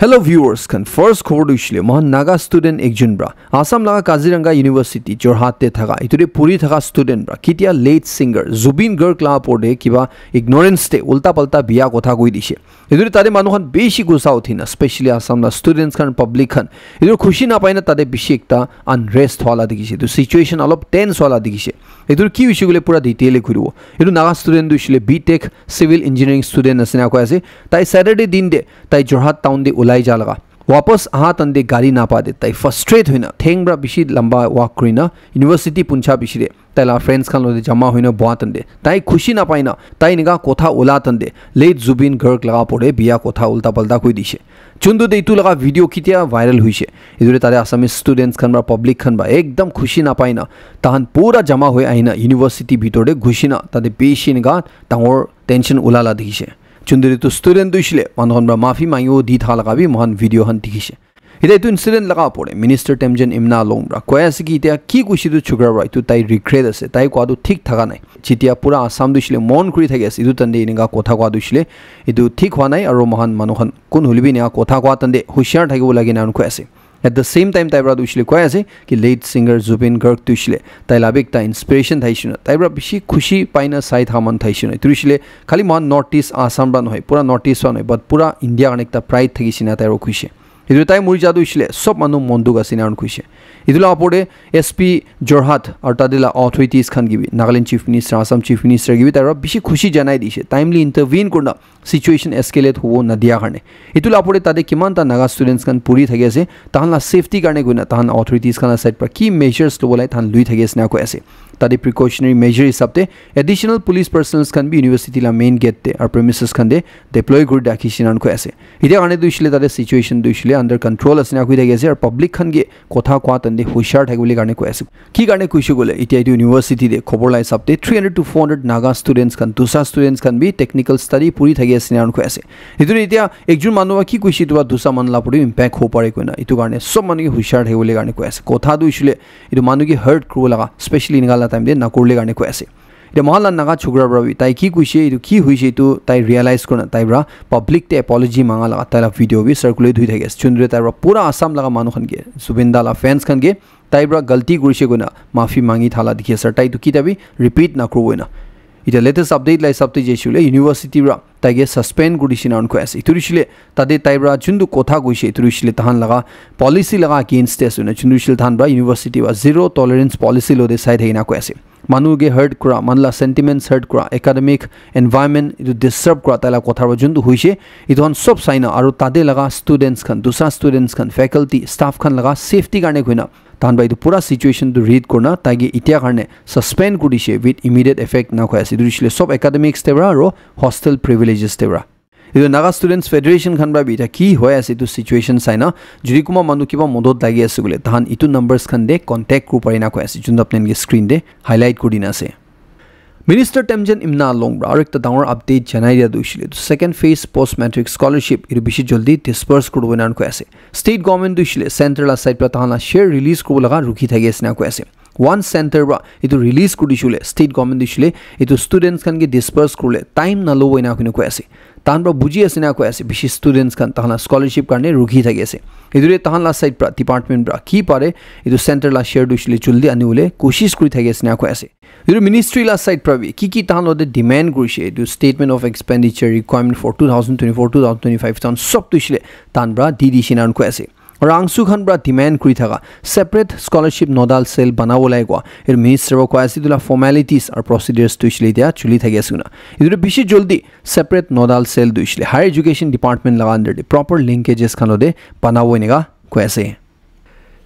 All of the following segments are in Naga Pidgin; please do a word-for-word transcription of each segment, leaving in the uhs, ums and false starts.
Hello viewers khan, first khobor tu hoishe le, mohan Naga student ekjon pra Assam laga Kaziranga University Jorhat te thaka, etu te puri thaka student pra kitia late singer Zubeen Garg la opor te kiba ignorance te ulta palta biya kotha koi dishe. Etu te tate manu khan bishi gusa uthi na, specially Assam la students khan, public khan, etu khushi na pai na tate bishi ekta unrest hwa la dikhishe, etu situation alop tense hwa la dikhishe. Etu ki hoishe koile pura detail te kuribo. Etu Naga student tu hoishe le B Tech Civil Engineering student ase na koi ase. Tai Saturday din te tai Jorhat town te ulai ja laga, wapas aha tan te gari napa te tai frustrate hoina theng pra bishi lamba walk kurina university puncha bishi te tai la friends khan lote jama hoina boha tan te tai khushi na pai na tai enika kotha ula tan te late Zubeen Garg laga opor te biya kotha ulta palta koi dishe. Chundu te etu laga video kitia viral hoishe, etu te tate Assamese students khan pra public khan pra ekdam khushi na pai na tahan pura jama hoi ahina university bitor te ghushi na tate bishi enika dangor tension ula la dikhishe. Chundu te tu student tu hoishe le manu khan pra mafi mangibo di thaka laga bi mohan video khan dikhishe. Etia etu incident laga opor te Minister Temjen Imna Along pra koi ase ki etia ki kuishe tu chukra pra etu tai regret ase, tai koa tu thik thaka nai. Jetia pura Assam tu hoishe le mon kuri thaki ase, etu tan te enika kotha koa tu hoishe le etu thik hwa nai, aro mohan manu khan kun hoile bi enika kotha koa tan te hushiar thakibo lage na koi ase. At the same time tai pra tu hoishe le koi ase ki late singer Zubeen Garg tu hoishe le tai la bi ekta inspiration thaishe na, tai pra bishi khushi pai na sai tha man thaishe na. Etu hoishe le khali mohan North East Assam pra nohoi, pura North East pra nohoi, but pura India karne ekta pride thakishe na tai pra khuishe. Etu tai muri ja tu hoishe le sob manu mon dukh ase na khuishe. Etu la opor te S P Jorhat aru tate la authorities khan ki bi, Nagaland Chief Minister, Assam Chief Minister ki bi tai pra bishi khushi janai dishe, timely intervene kurna situation escalate hobo nadia karne. Etu la opor te tate kiman ta Naga students khan puri thaki ase, tahan la safety karne koina tahan authorities khan la side pra ki measures lobo lai tahan lui thaki ase na koi ase. Tate precautionary measure hisab te additional police personnel khan bi university la main gate te aru premises khan te deploy kuri rakhi she na koi ase. Etia karne tu hoishe le tate situation tu hoishe le under control ase na koi thaki ase, aru public khan ke kotha koa tan te hushiar thakibole karne koi ase. Ki karne kuishe koile, etia etu university te khobor la hisab te three hundred to four hundred Naga students khan, dusa students khan bi technical study puri thaki ase na koi ase. Etu te etia ekjon manu ki kuishe etu pra dusa manu la opor te impact hobo pare koina, etu karne sob manu ke hushiar thakibole karne koi ase. Kotha tu hoishe le etu manu ke hurt kuribo laga, specially enika la time te nakurile karne koi ase. Etia mohan la Naga chokra pra bi tai ki kuishe, etu ki hoishe, etu tai realize kurina tai pra public te apology manga laga tai la video bi circulate hoi thaki ase. Chundre tai pra pura Assam laga manu khan ke, Zubeen da la fans khan ke tai pra galti kurishe koina mafi mangi thala dikhi ase. Tai etu kitia bi repeat nakuribo koina. Etia latest update la hisab te jaishe koile university pra tai ke suspend kuri dishe na koi ase. Etu hoishe le tate tai pra juntu kotha koishe, etu hoishe le tahan laga policy laga against te ase koina. Juntu hoishe le tahan pra university pra zero tolerance policy lote sai thaki na koi ase. Manu ke hurt kura, manu la sentiments hurt kura, academic environment etu disturb kura, tai la kotha pra juntu hoishe, etu khan sob sai na, aru tate laga students khan, dusra students khan, faculty, staff khan laga safety karne koina, tahan pra etu pura situation tu read kurina, tai ke etia karne suspend kuri dishe with immediate effect na koi ase. Etu hoishe le sob academics te pra aru hostel privileges te pra. Etu Naga Students Federation khan pra bi etia ki hoi ase etu situation sai na, jodi kunba manu kiba modot lagi ase koile, tahan etu numbers khan te contact kuribo pare na koi ase, juntu apni khan ke screen te highlight kuri dina ase. Minister Temjen Imna Along pra aru ekta dangor update janai dia tu hoishe le, etu second phase post matric scholarship etu bishi jaldi disperse kuribo na koi ase. State government tu hoishe le center la side pra tahan la share release kuribo laga rukhi thaki ase na koi ase. One center pra etu release kuri dishe koile state government tu hoishe le etu students khan ke disperse kuribole time nalobo ena koina koi ase. Tahan pra buji ase na koi ase, bishi students khan tahan la scholarship karne rukhi thaki ase. Etu te tahan la side pra department pra ki pare etu center la share tu hoishe le jaldi anibole koshish kuri thaki ase na koi ase. Etu ministry la side pra bi ki ki tahan lote demand kurishe, etu statement of expenditure requirement for two thousand twenty-four, two thousand twenty-five tahan sob tu hoishe le tahan pra di dishe na koi ase. Aru AASU khan pra demand kuri thaka separate scholarship nodal cell banabo lai koa etu minister pra koi ase, etu la formalities aru procedures tu hoishe le etia chuli thaki ase koina. Etu tu bishi jaldi separate nodal cell tu hoishe le higher education department laga under te proper linkages khan lote banabo enika koi ase.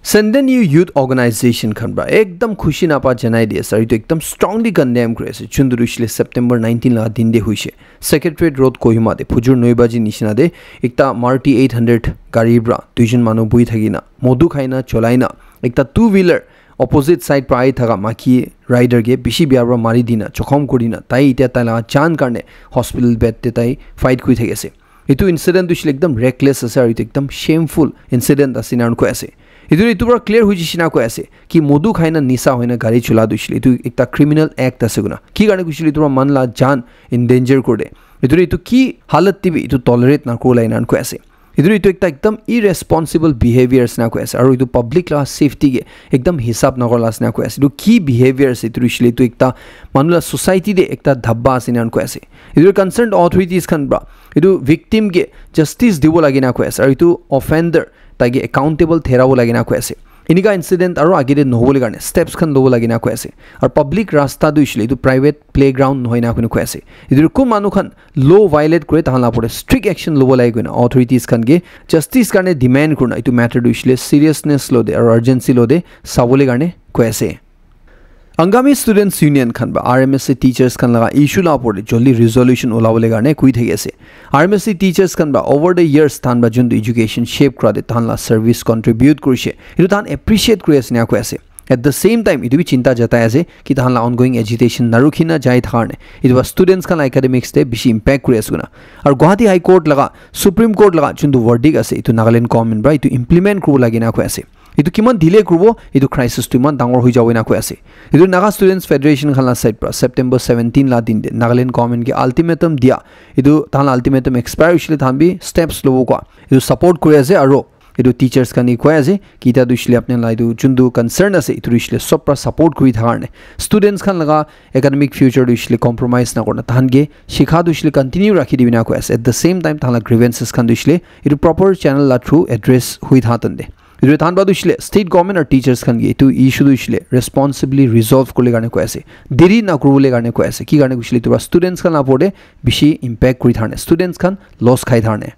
Senden Youth Organization khan pra ekdam khushi napa janai di ase, aru etu ekdam strongly condemn kuri ase, juntu tu hoishe le September nineteen laga din te hoishe. Secretariat Road Kohima te phujur noi baji nishina te ekta Maruti eight hundred gari pra duijon manu buhi thaki na modu khai na cholai na ekta two wheeler opposite side pra ahi thaka maiki rider ke bishi bia pra mari dina, jokhom kuri dina, tai etia tai laga jaan karne hospital bed te tai fight kuri thaki ase. Etu incident tu hoishe le ekdam reckless ase aru etu ekdam shameful incident ase ena koi ase. Etu, etu pra clear hoi jaishe na koi ase ki modu khai na nisa hoi na gari chola tu hoishe le etu ekta criminal act ase koina. Ki karne koishe le etu pra manu la jaan endanger kuri de. Etu, etu ki halat te bi etu tolerate nakuribo la ena koi ase. Etu etu ekta ekdam irresponsible behavior asina koi ase, aru etu public la safety ke ekdam hisab nagor la asina koi ase. Etu ki behavior ase? Etu hoishe le etu ekta manu la society te ekta dhabba ase ena koi ase. Etu concerned authorities khan pra etu victim ke justice dibo lage na koi ase, aru etu offender tai ke accountable therabo lage na koi ase. Enika incident aru age te nohobole karne steps khan lobo lage na koi ase. Aru public rasta tu hoishe le etu private playground nohoi na koi ase. Etu kun manu khan law violate kore, tahan la opor te strict action lobo lage koina authorities khan ke justice karne demand kurina etu matter tu hoishe le seriousness lo de aru urgency lo de sabole karne koi ase. Angami Students Union khan ba R M S A teachers khan laga issue la opor te joldi resolution ulabole karne koi thaki ase. R M S A teachers khan ba over the years tahan ba juntu education shape kura te tahan la service contribute kurishe, etu tahan appreciate kuri ase na koi ase. At the same time, etu bi chinta jatai ase ki tahan la ongoing agitation narukhi na jai thakar ne etu ba students khan la academics te bishi impact kuri ase koina. Aru Guwahati High Court laga, Supreme Court laga juntu verdict ase, etu Nagaland government pra etu implement kuribo lage na koi ase. Etu kiman delay kuribo, etu crisis tu iman dangor hoi jabo ena koi ase. Etu Naga Students Federation khan la side pra September seventeen la din te Nagaland government ke ultimatum dia, etu tahan la ultimatum expire hoishe le tahan bi steps lobo koi etu support kuri ase. Aru etu teachers khan ke koi ase ki etia tu hoishe le apni la etu juntu concern ase, etu tu hoishe le sob pra support kuri thakar ne students khan laga academic future tu hoishe le compromise na kurina tahan ke shikha tu hoishe le continue rakhi dibi na koi ase. At the same time, tahan la grievances khan tu hoishe le etu proper channel la through address hui tha tante. Etu tahan ba tu hoishe le state government aru teachers khan ke etu issue tu hoishe le responsibly resolve kuribole karne koi ase. Deri na kuribole karne koi ase. Ki karne hoishe le etu ba students khan la opor te bishi impact kuri thakar ne, students khan loss khai thakar ne.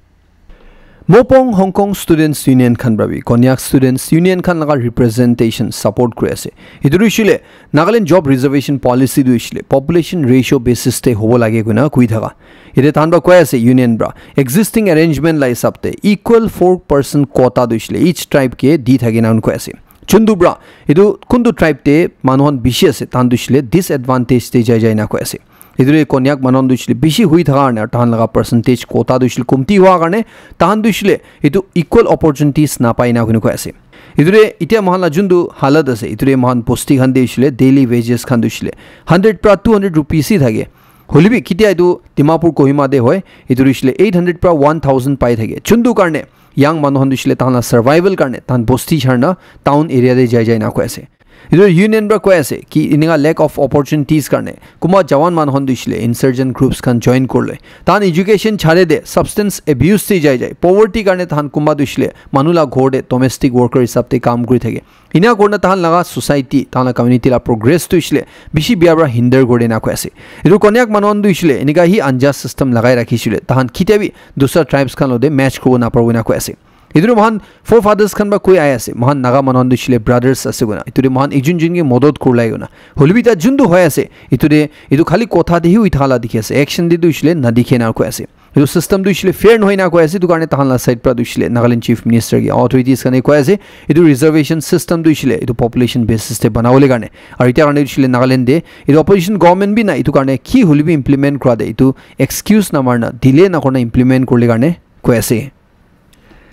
Mopong Hong Kong Students Union khan pra bi Konyak Students Union khan laga representation support kuri ase. Etu tu hoishe le Nagaland job reservation policy tu hoishe le population ratio basis te hobo lage koina koi thaka. Ete tahan pra koi ase union pra existing arrangement la hisab te equal four percent quota tu hoishe le each tribe ke di thake na koi ase. Juntu pra etu kuntu tribe te manu khan bishi ase, tahan tu hoishe le disadvantage te jai jai na koi ase. Etu re Konyak manu khan tu hoishe le bishi hui thaka karne, tahan laga percentage quota tu hoishe le kumti hua karne, tahan tu hoishe le etu equal opportunities napai na koi ase. Etu re etia mohan la juntu halat ase, etu re mohan bosti khan te hoishe le daily wages khan tu hoishe le hundred pra two hundred rupees hi thake. Hoile bi ketia etu Dimapur Kohima te hoi, etu hoishe le eight hundred pra one thousand pai thake. Juntu karne young manu khan tu hoishe le tahan la survival karne tahan bosti chharna town area te jai jai na koi ase. Etu union pra koi ase ki eninka lack of opportunities karne kunba jawan manu khan tu hoishe le insurgent groups khan join kurle. Tahan education chhare de substance abuse te jai jai. Poverty karne tahan kunba tu hoishe le manu la ghor te domestic worker hisab te kam kuri thake. Ena kurina tahan laga society, tahan la community la progress tu hoishe le bishi bia pra hinder kuri na koi ase. Etu Konyak manu khan tu hoishe le eninka hi unjust system lagai rakhishe le tahan ketia bi dusra tribes khan lo te match kuribo naparibo ena koi ase. Etu tu mohan forefathers khan pra koi ahi ase, mohan Naga manu khan tu hoishe le brothers ase koina. Etu te mohan ekjun jun ke modot kurlai koina. Hoile bi ta juntu hoi ase, etu te, etu khali kotha te hi hui thaka la dikhi ase, action te tu hoishe le na dikhe na koi ase. Etu system tu hoishe le fair nohoi na koi ase, etu karne tahan la side pra tu hoishe le Nagaland Chief Minister ke authorities khan ke koi ase, etu reservation system tu hoishe le etu population basis te banabole karne. Aru etia karne tu hoishe le Nagaland te etu opposition government bi na, etu karne ki hoile bi implement kura de, etu excuse na marna, delay na kurna implement kurle karne koi ase.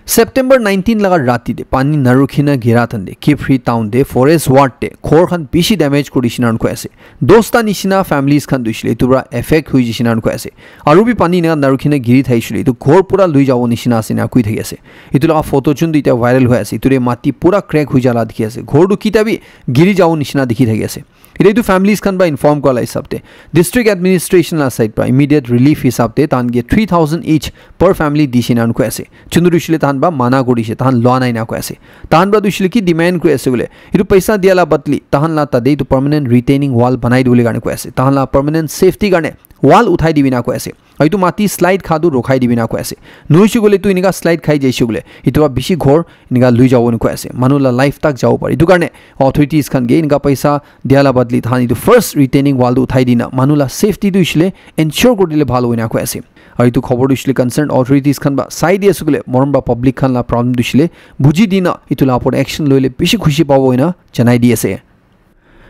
September nineteen laga rati te pani narukhina gira thande Kiphire town te forest ward te ghor khan bishi damage kuri dishina koi ase. Dosta nishina families khan tu hoishe le etu pra affect hui jishina koi ase. Aru bi pani na narukhina giri thakishe le etu ghor pura lui jabo nishina ase na koi thaki ase. Etu laga photo chun duita viral hoi ase. Etu te mati pura crack hui jala dikhi ase. Ghor tu kita bi giri jabo nishina dikhi thaki ase. Etu etu families khan ba inform kura la hisab te district administration la side pra immediate relief hisab te tahan ke three thousand each per family dishina koi ase. Chundu tu hoishe le tahan ba mana kuri dishe, tahan lua nai na koi ase. Tahan pra tu hoishe le ki demand kuri ase koile, etu paisa dia la badli tahan la tate etu permanent retaining wall banai dibole karne koi ase. Tahan la permanent safety karne wall uthai dibi na koi ase. Aru etu mati slide kha tu rokhai dibi na koi ase. Nohoishe koile tu enika slide khai jaishe koile, etu pra bishi ghor enika lui jabo na koi ase. Manu la life tak jabo pare. Etu karne authorities khan ke enika paisa dia la badli tahan etu first retaining wall tu uthai dina manu la safety tu hoishe le ensure kuri dile bhal hoina koi ase. Aru etu khobor tu hoishe le concerned authorities khan ba sai di ase koile, morom pra public khan la problem tu hoishe le buji dina etu la opor action loile bishi khushi pabo hoina janai di ase.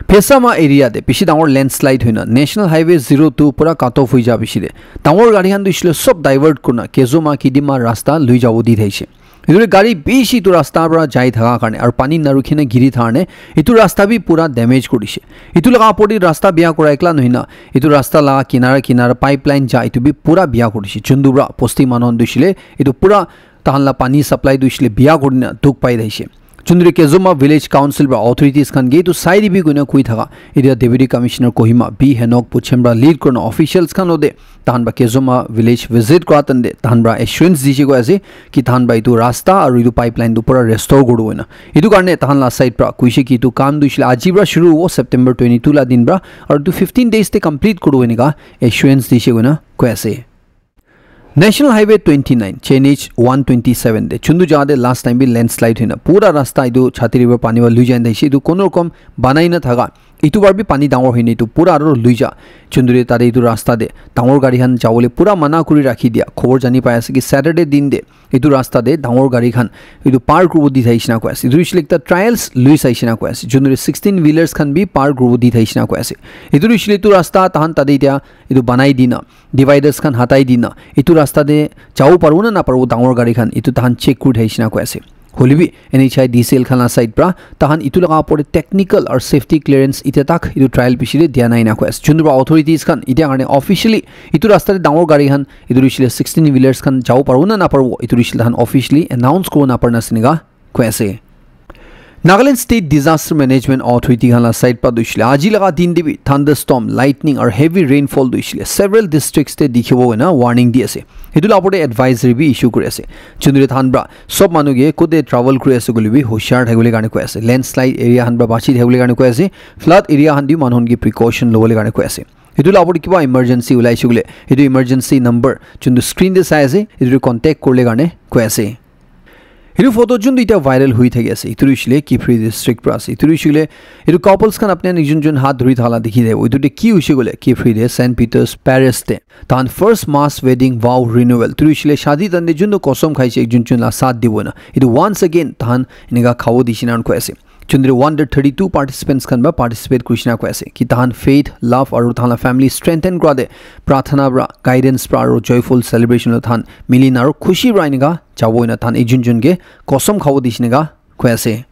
Phesama area te bishi dangor landslide hoina National Highway zero two pura cut off hoi ja bishi de dangor gari khan tu hoishe le sob divert kurina Kezuma Kidima rasta lui jabo di thaishe. Etu te gari bishi etu rasta para jai thaka karne aru pani narukhina giri thaka karne etu rasta bi pura damage kuri dishe. Etu laga opor te rasta biya kura ekla nohoi na, etu rasta laga kinara kinara pipeline ja etu bi pura biya kuri dishe. Chundu para bosti manu khan tu hoishe le etu pura tahan la pani supply tu hoishe le biya kurina dukh pai thaishe. Chundri Kezoma Village Council pra authorities khan ke etu sai dibi koina koi thaka. Etia Deputy Commissioner Kohima B Henok Pochem pra lead kurina officials khan lode tahan pra Kezoma Village visit kura tande tahan pra assurance dishe koi ase ki tahan pra etu rasta aru etu pipeline tu pura restore kuribo koina. Etu karne tahan la side pra koishe ki etu kam tu hoishe le aji pra shuru hobo September twenty-two la din pra aru etu fifteen days te complete kuribo enika assurance dishe koina koi ase. National Highway twenty-nine, N H one twenty-seven te chundu jaga te last time bi landslide hoina pura rasta etu chhatiri pra pani pra lui jai na thaishe, etu kono rokom banai na thaka, etu bar bi pani dangor hoina etu pura aro lui ja. Chundu te tate etu rasta te dangor gari khan jawole pura mana kuri rakhi dia. Khobor jani pai ase ki Saturday din te etu rasta te dangor gari khan etu par kuribo di thaishe na koi ase. Etu hoishe le ekta trials lui thaishe na koi ase. Chundu te sixteen wheelers khan bi par kuribo di thaishe na koi ase. Etu hoishe le etu rasta tahan tate etia etu banai dina dividers khan hatai dina etu rasta te jabo paribo na naparibo dangor gari khan etu tahan check kuri thaishe na koi ase. Hoilebi N H I D C L khan la side pra tahan etu laga opor te technical aru safety clearance itya tak etu trial bishi te dia nai na koi ase. Chundu pra authorities khan itya karne officially etu rasta te dangor gari khan etu hoishe le sixteen wheelers khan jabo paribo na naparibo etu hoishe le tahan officially announce kuribo napara na ase enika koi ase. Nagaland State Disaster Management Authority khan la side pra tu hoishe le aji laga din te bi thunderstorm, lightning aru heavy rainfall tu hoishe le several districts te dikhibo koina warning di ase. Etu la opor te advisory bi issue kuri ase. Chundri than pra sob manu ke kote travel kuri ase koile bi hoshiar thakibole karne koi ase. Landslide area khan pra bachi thakibole karne koi ase. Flood area khan te manu khan ke precaution lobole karne koi ase. Etu la opor te kiba emergency ulai ase koile etu emergency number chundu screen te sai ase etu te contact kuribole karne koi ase. Etu photo chundu itya viral hui thaki ase. Etu hoishe le Kiphire district pra ase. Etu hoishe le etu couples khan apni ekjun jun hath dhuri thala dikhi thabo. Etu te ki hoishe koile Kiphire te Saint Peter's Parish te tahan first mass wedding vow renewal. Etu hoishe le shadi tande chundu kosom khaishe ekjun jun la saath dibo na. Etu once again tahan enika khabo dishe na koi ase. Chundri one hundred thirty-two participants khan pra participate kurishe na koi ase ki tahan faith, love aru tahan la family strengthen kura te prarthana pra, guidance pra aru joyful celebration lo tahan mili na aru khushi pra enika jabo ena tahan ekjun jun ke kosom khabo dishe enika koi ase.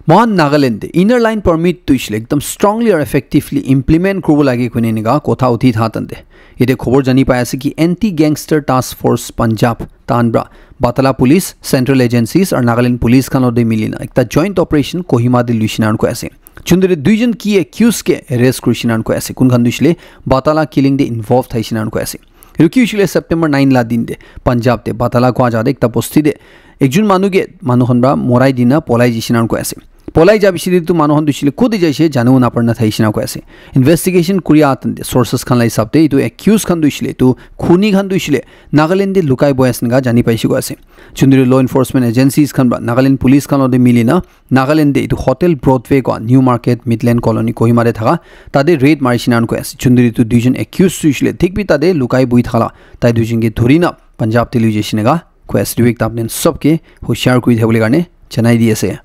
Mohan Nagaland te inner line permit tu hoishe le ekdam strongly aru effectively implement kuribo lage koina enika kotha uthi tha tante. Yate khobor jani pai ase ki Anti Gangster Task Force Punjab tahan pra Batala Police, Central Agencies aru Nagaland Police khan lote mili na ekta joint operation Kohima te luishe na koi ase. Chundri duijon ki accused ke arrest kurishe na koi ase. Kun khan tu hoishe le Batala killing te involved thaishe na koi ase. Etu ki hoishe le September nine la din te Punjab te Batala koi jaga te ekta bosti te ekjun manu ke manu khan pra morai dina polai jishe na koi ase. Polai ja bishi de tu manu khan tu hoishe le kode jaishe janibo napara na thaishe na koi ase. Investigation kuri atan te sources khan la hisab te etu accused khan tu hoishe le etu khuni khan tu hoishe le Nagaland te lukai boi ase enika jani paishe koi ase. Chundri law enforcement agencies khan pra Nagaland police khan lote mili na Nagaland te etu Hotel Broadway koi New Market Midland Colony Kohima te thaka tate raid marishe na koi ase. Chundri tu duijon accused tu hoishe le thik bi tate lukai boi thaka la tai duijon ke dhuri na Punjab te lui jaishe enika koi ase. Etu ekta apni sob ke hoshiar kuri thakibole karne janai di ase.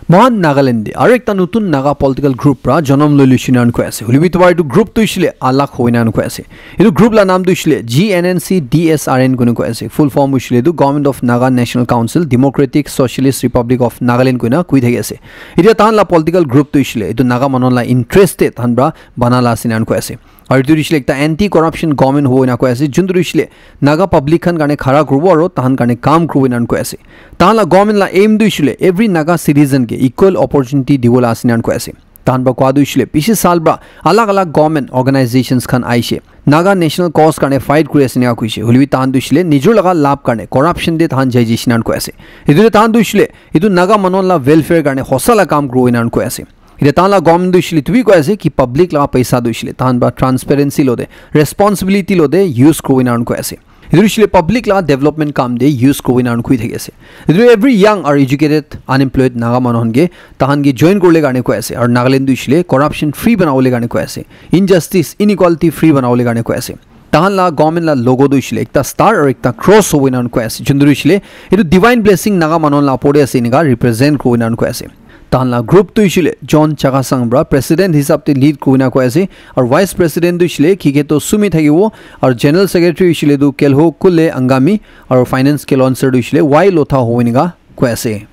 Mohan Nagaland te aru ekta notun Naga political group pra janam loi luishe na koi ase. Hoilebi etu para etu group tu hoishe le alag hoi na koi ase. Etu group la naam tu hoishe le G N N C D S R N koi na koi ase. Full form hoishe le etu Government of Naga National Council Democratic Socialist Republic of Nagaland koi na koi thaki ase. Etia tahan la political group tu hoishe le etu Naga manu la interest te tahan pra bana la ase na koi ase. Aru etu hoishe le ekta anti corruption government hobo ena koi ase, juntu hoishe le Naga public khan karne khara kuribo aru tahan karne kam kuribo ena koi ase. Tahan la government la aim tu hoishe le every Naga citizen ke equal opportunity dibo la ase ena koi ase. Tahan pra koa tu hoishe le bishi saal pra alag alag government organizations khan aishe, Naga national cause karne fight kuri ase ena koishe. Hoilebi tahan tu hoishe le nijor laga labh karne corruption te tahan jai jaishe ena koi ase. Etu te tahan tu hoishe le etu Naga manu la welfare karne hosa la kam kuribo ena koi ase. Etia tahan la government tu hoishe le etu bi koi ase ki public laga paisa tu hoishe le tahan pra transparency lote, responsibility lote use kuribo ena koi ase. Etu hoishe le public laga development kam te use kuribo ena koi thaki ase. Etu every young or educated unemployed Naga manu khan ke tahan ke join kuribole karne koi ase. Aru Nagaland tu hoishe le corruption free banabole karne koi ase. Injustice, inequality free banabole karne koi ase. Tahan la government la logo tu hoishe le ekta star aru ekta cross hobo ena koi ase. Juntu hoishe le etu divine blessing Naga manu la opor te ase enika represent kuribo ena koi ase. Tahan la group tu hoishe le John Chakasang pra president hisab te lead kuribo ena koi ase. Aru vice president tu hoishe le Kiketo Sumi thakibo. Aru general secretary hoishe le tu Kelho Kule Angami. Aru finance councillor tu hoishe le Y Lotha hobo enika koi ase.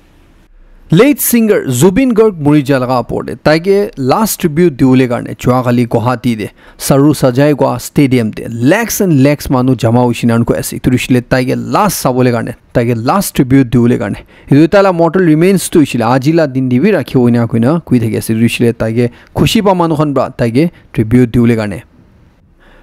Late singer Zubeen Garg muri ja laga opor te taike last tribute diwole karne jua kali Guwahati te Saru Sajai Gua Stadium te lakhs and lakhs manu jama hoishe nan koi ase. Itu hoishe le taike last sabole karne, taike last tribute diwole karne. Itu taila mortal remains tu hoishe le aji la din te bi rakhibo ena koina koi thaki ase. Itu hoishe le taike khushi pa manu khan pra taike tribute diwole karne.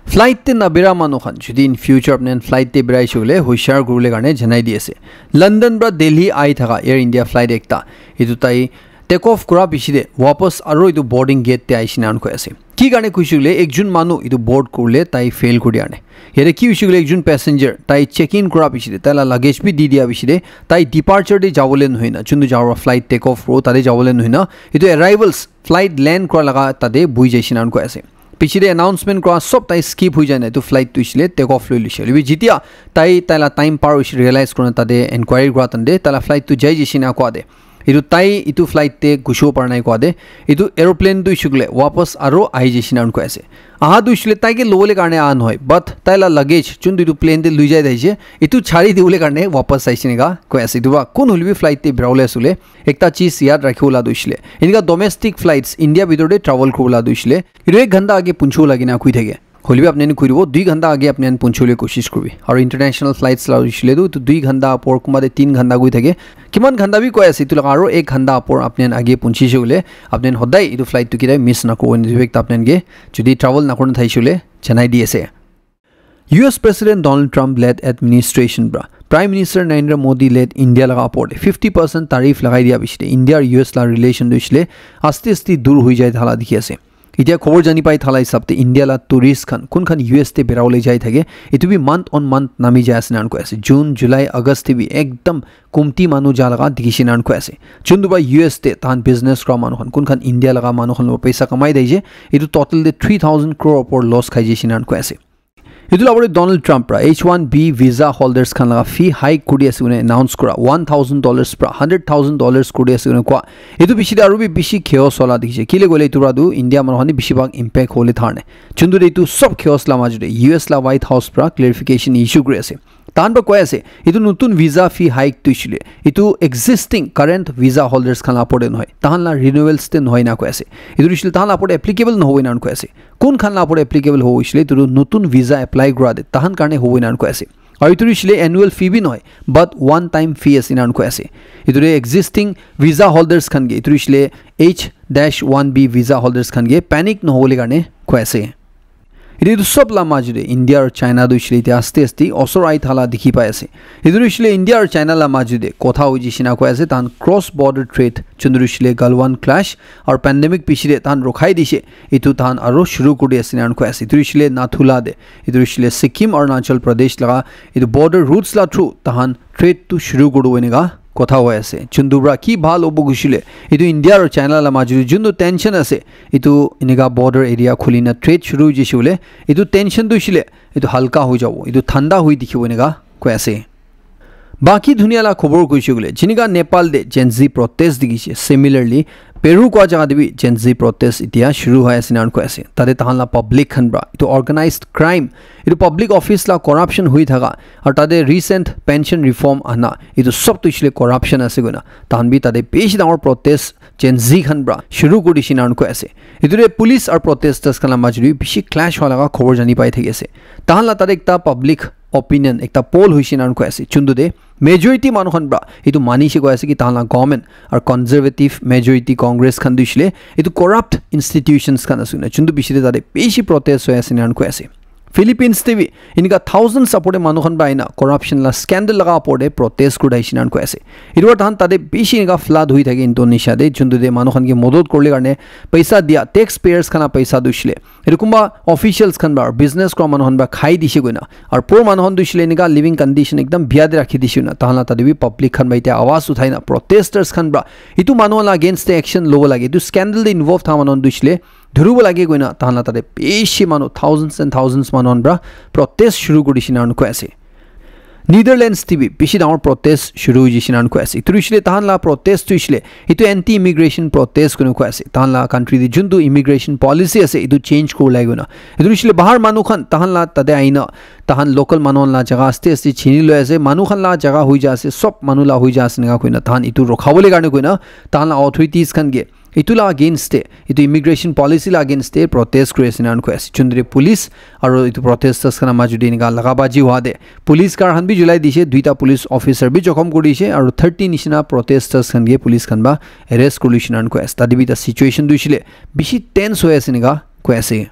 Flight te nabera manu khan, jodi in future apni khan flight te berai shey koile, hushar kuribole karne janai di ase. London pra Delhi ai thaka Air India flight ekta, etu tai take off kura piche te wapas aro etu boarding gate te ahi shey koina koi ase. Ki karne koishe koile, ekjon manu etu board kurile tai fail kuri dia karne. Yate ki hoishe koile, ekjon passenger tai check in kura piche te, tai la luggage bi di dia piche te, tai departure te jabole nohoi na, juntu jabo flight take off kuribo tate jabole nohoi na, etu arrivals, flight land kura laga tate buhi jai shey koina koi ase. Piche te announcement kura sob tai skip hoi jai na etu flight tu hoishe le take off loi loishe. Hoilebi jetia tai, tai la time par hoishe realize kurina tate enquiry kura tante tai la flight tu jai jaishe na koa te, etu tai etu flight te gushibo para nai koa te, etu aeroplane tu hoishe koile wapas aro ahi jaishe na koi ase. Aha tu hoishe le tai ke lobole karne aha nohoi, but tai la luggage juntu etu plane te loi jai thakishe, etu chari dibole karne wapas ahishe enika koi ase. Etu pra kun hoilebi flight te birabole ase koile, ekta cheez yad rakhibola tu hoishe le, enika domestic flights India bitor te travel kuribola tu hoishe le, etu ek ghanta age punchibo lage na koi thake. Hoilebi apni khan koi dibo, dui ghanta age apni khan punchibole koshish kuribi. Aru international flights la hoishe le tu, etu dui ghanta upor, kunba te tin ghanta koi thake. Kiman ghanta bi koi ase, etu laga aru ek ghanta upor apni khan age punchise koile, apni khan hodai etu flight tu ketia miss nakuribo. Etu ekta apni khan ke jodi travel nakuri na thaishe koile janai di ase. U S President Donald Trump led administration pra Prime Minister Narendra Modi led India laga upor te fifty percent tariff lagai dia piche te India aru U S la relation tu hoishe le aste aste dur hoi jai thala dikhi ase. Etia khobor jani pai thala hisab te India la tourist khan kun khan U S te berabole jai thake, etu bi month on month nami jai ase nan koi ase. June, July, August te bi ekdam kumti manu ja laga dikhi shey nan koi ase. Juntu pra U S te tahan business kura manu khan, kun khan India laga manu khan lo paisa kamai dai je, etu total te three thousand crore upor loss khai jaishe nan koi ase. Etu la upor te Donald Trump pra H one B visa holders khan laga fee hike kuri ase koina announce kura, one thousand dollars pra hundred thousand dollars kuri ase koina koa. Etu piche te aru bi bishi chaos hola dikhi ase. Kile koile etu pra tu India manu khan te bishi bhag impact hole thar nai. Juntu te etu sob chaos la majo te U S la White House pra clarification issue kuri ase. Tahan pra koi ase, etu notun visa fee hike tu hoishe le, etu existing current visa holders khan la upor te nohoi, tahan la renewals te nohoi na koi ase. Etu hoishe le tahan la upor te applicable nohoi na koi ase. Kun khan la upor te applicable hobo hoishe le, etu tu notun visa apply kura te tahan karne hobo na koi ase. Aru etu hoishe le annual fee bi nohoi, but one time fee ase na koi ase. Etu te existing visa holders khan ke, etu hoishe le H dash one B visa holders khan ke panic nohobole karne koi ase. Etu, etu sob la majo te India aru China tu hoishe le etia aste aste osor ahi thala dikhi pai ase. Etu tu hoishe le India aru China la majo te kotha hoi jaishe na koi ase, tahan cross border trade juntu tu hoishe le Galwan clash aru pandemic piche te tahan rokhai dishe, etu tahan aru shuru kuri ase na koi ase. Etu tu hoishe le Nathula te, etu tu hoishe le Sikkim, Arunachal Pradesh laga etu border routes la through tahan trade tu shuru kuribo enika kotha hoi ase. Juntu pra ki bhal hobo koishe le, etu India aru China la majo te juntu tension ase, etu enika border area khuli na trade shuru hoi jaishe koile, etu tension tu hoishe le etu halka hoi jabo, etu thanda hoi dikhibo enika koi ase. Baki dunia la khobor koishe koile, jenika Nepal te Gen Z protest dikhi ase, similarly Peru koa jaga te bi Gen Z protest etia shuru hoi ase nan koi ase. Tate tahan la public khan pra etu organized crime, etu public office la corruption hoi thaka, aru tate recent pension reform ana, etu sob tu hoishe le corruption ase koina tahan bi tate bishi dangor protest Gen Z khan pra shuru kuri dishe nan koi ase. Etu te police aru protesters khan la majo te bishi clash hua laga khobor jani pai thaki ase. Tahan la tate ekta public opinion, ekta poll hoishe nan koi ase. Juntu te majority manu khan pra etu manishe koi ase ki tahan la government aru conservative majority Congress khan tu hoishe le etu corrupt institutions khan ase koina. Juntu piche te tate bishi protest hoi ase nan koi ase. Philippines te bi enika thousands upor te manu khan pra ahina corruption la scandal laga upor te protest kuri thakishe nan koi ase. Etu pra tahan tate bishi enika flood hoi thake Indonesia te, juntu te manu khan ke modot kuribole karne paisa dia, tax payers khan la paisa tu hoishe le etu kunba officials khan pra, business kura manu khan pra khai dishe koina, aru poor manu khan tu hoishe le enika living condition ekdam bia te rakhi dishe koina, tahan la tate bi public khan pra etia awaz uthai na, protesters khan pra etu manu khan la against te action lobo lage, etu scandal te involve thaka manu khan tu hoishe le dhuribo lage koina tahan la tate bishi manu, thousands and thousands manu khan pra protest shuru kuri dishe nan koi ase. Netherlands te bi bishi dangor protest shuru hoishe nanu koi ase. Itu hoishe le tahan la protest tu hoishe le, itu anti immigration protest kunu koi ase. Tahan la country te juntu immigration policy ase, itu change kuri lage koi na. Itu hoishe le bahar manu khan tahan la tate aina, tahan local manu khan la jaga aste aste chini loi ase, manu khan la jaga hoi ja ase, sob manu la hoi ja ase nega koi na, tahan itu rokha bole karne koi na, tahan la authorities khan ke itu la against te, itu immigration policy la against te protest kuri ase nanu koi ase. Chundri police aro itu protesters khan la majot te enika laga baji hua te police car khan bi julai dishe, duita police officer bi jokhom kuri dishe, aro thirty nishina protesters khan ke police khan ba arrest kuri lishe nanu koi ase. Tate bi ta situation tu hoishe le bishi tense hoi ase enika koi ase.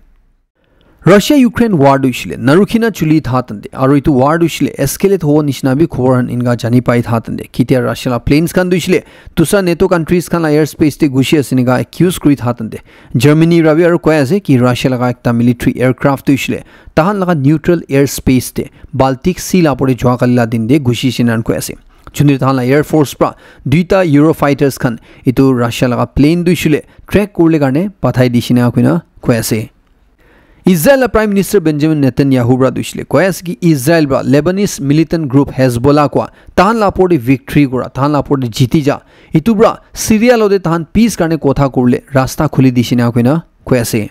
Russia Ukraine war tu hoishe le narukhina chuli tha tante, aro itu war tu hoishe le escalate hobo nishina bi khobor khan enika jani pai tha tante. Kitia Russia la planes khan tu hoishe le dusra NATO countries khan la air space te gushi ase enika accuse kuri tha tante. Germany ra bi aro koi ase ki Russia laga ekta military aircraft tu hoishe le tahan laga neutral air space te Baltic Sea la opor te jua kali la din te gushi she nanu koi ase. Chundri tahan la air force pra duita Eurofighters khan itu Russia laga plane tu hoishe le track kurle karne pathai dishe na koi na koi ase. Israel la Prime Minister Benjamin Netanyahu pra tu hoishe le koi ase ki Israel pra Lebanese militant group Hezbollah kwa tahan la opor te victory kura, tahan la opor te jiti ja, itu pra Syria lote tahan peace karne kotha kurle rasta khuli dishe na koi na koi ase.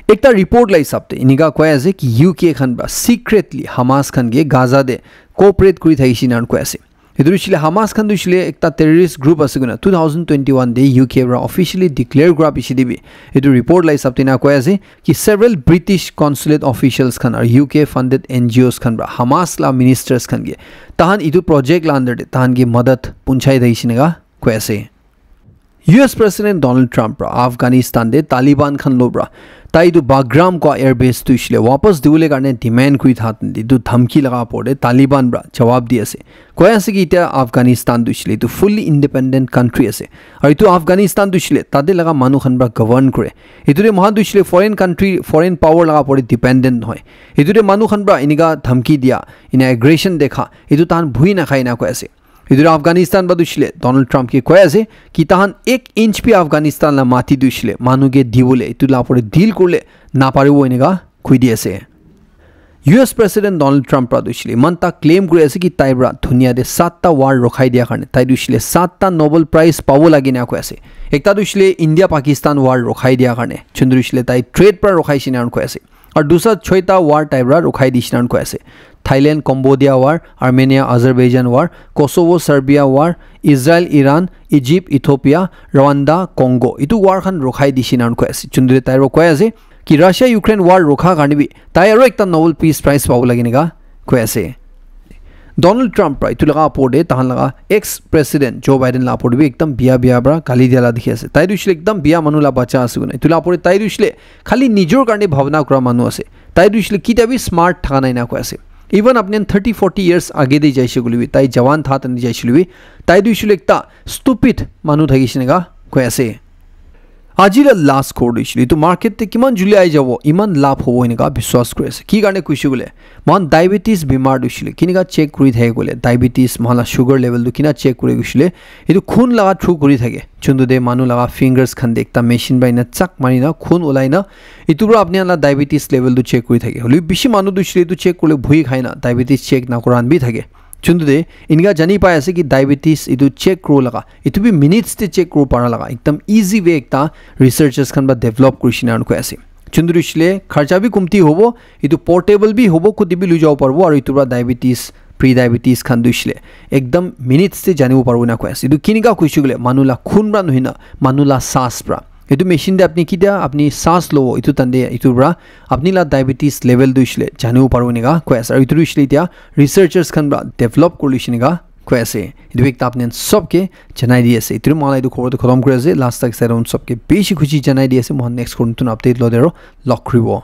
Ekta report la hisab te enika koi ase ki U K khan pra secretly Hamas khan ke Gaza te cooperate kuri thakishe nanu koi ase. Etu hoishe le Hamas khan tu hoishe le ekta terrorist group ase koina two thousand twenty-one te U K pra officially declare kura piche te bi etu report la hisab te ena koi ase ki several British consulate officials khan aru U K funded N G Os khan pra Hamas la ministers khan ke tahan etu project la under te tahan ke madad punchai thakishe neka koi ase. U S President Donald Trump pra Afghanistan te Taliban khan lo pra tai etu Bagram kwa air base tu hoishe le wapas dibole karne demand kuri tha etu dhamki laga opor te Taliban pra jawab di ase. Koi ase ki itya Afghanistan tu hoishe le etu fully independent country ase. Aru etu Afghanistan tu hoishe le tate laga manu khan pra govern kure. Etu te moikhan tu hoishe le foreign country, foreign power laga opor te dependent nohoi. Etu te manu khan pra enika dhamki dia, ena aggression dekha, etu tahan bhui nakhai na koi ase. Etu Afghanistan pra tu hoishe le Donald Trump ke koi ase ki tahan ek inch bi Afghanistan la mati tu hoishe le manu ke dibole etu la opor te deal kurle naparibo enika koi di ase. U S President Donald Trump pra tu hoishe le iman ta claim kuri ase ki tai pra dunia te satta war rokhai dia karne, tai tu hoishe le satta Nobel Prize pabo lage na koi ase. Ekta tu hoishe le India Pakistan war rokhai dia karne, chundri hoishe le tai trade pra rokhai she na koi ase. Aru dusra choita war tai pra rokhai dishe na koi ase. Thailand, Cambodia war, Armenia, Azerbaijan war, Kosovo, Serbia war, Israel, Iran, Egypt, Ethiopia, Rwanda, Congo. Etu war khan rokhai dishe na koi ase. Chundri tai pra koi ase ki Russia Ukraine war rokha karne bi tai aru ekta Nobel Peace Prize pabo lage neka koi ase. Donald Trump pra etu laga opor te tahan laga ex president Joe Biden la opor te bi ekdam biya biya pra gali dia la dikhi ase. Tai tu hoishe le ekdam biya manu la bacha ase koina. Etu la opor te tai tu hoishe le khali nijor karne bhabna kura manu ase. Tai tu hoishe le kitia bi smart thaka nai na koi ase. Even apni khan thirty forty years age te jaise koile bi, tai jawan tha time te jaise koile bi, tai tu hoishe le ekta stupid manu thakishe neka koi ase. Aji la last khobor tu hoishe le, etu market te kiman juli ahi jabo, iman labh hobo enika biswas kuri ase. Ki karne koishe koile, moikhan diabetes bimar tu hoishe le, kinika check kuri thake koile, diabetes, moikhan la sugar level tu kina check kuri koishe le, etu khun laga through kuri thake. Chuntu te manu laga fingers khan te ekta machine para ena chak mari na khun ulai na, etu para apni khan la diabetes level tu check kuri thake. Hoile bishi manu tu hoishe le etu check kurle bhui khai na diabetes check na kura khan bi thake. Chuntu te enika jani pai ase ki diabetes etu check kuro laga, etu bi minutes te check kuro para laga ekdam easy way ekta researchers khan para develop kurishe na koi ase. Chuntu hoishe le kharcha bi kumti hobo, etu portable bi hobo, kute bi lui jabo paribo, aru etu para diabetes, pre diabetes khan tu hoishe le ekdam minutes te janibo paribo na koi ase. Etu kinika koishe koile manu la khun para nohoi na manu la saas para. Etu machine te apni kitia apni saas lobo, etu time te etu para apni la diabetes level tu hoishe le janibo paribo enika koi ase. Aru etu tu hoishe le etia researchers khan para develop kuri loishe enika koi ase. Etu bi ekta apni khan sob ke janai di ase. Etu para moi khan etu khobor tu khatam kuri ase. Last tak sai sob ke bishi khushi janai di ase. Moi khan next khobor notun update lote aru log kuribo.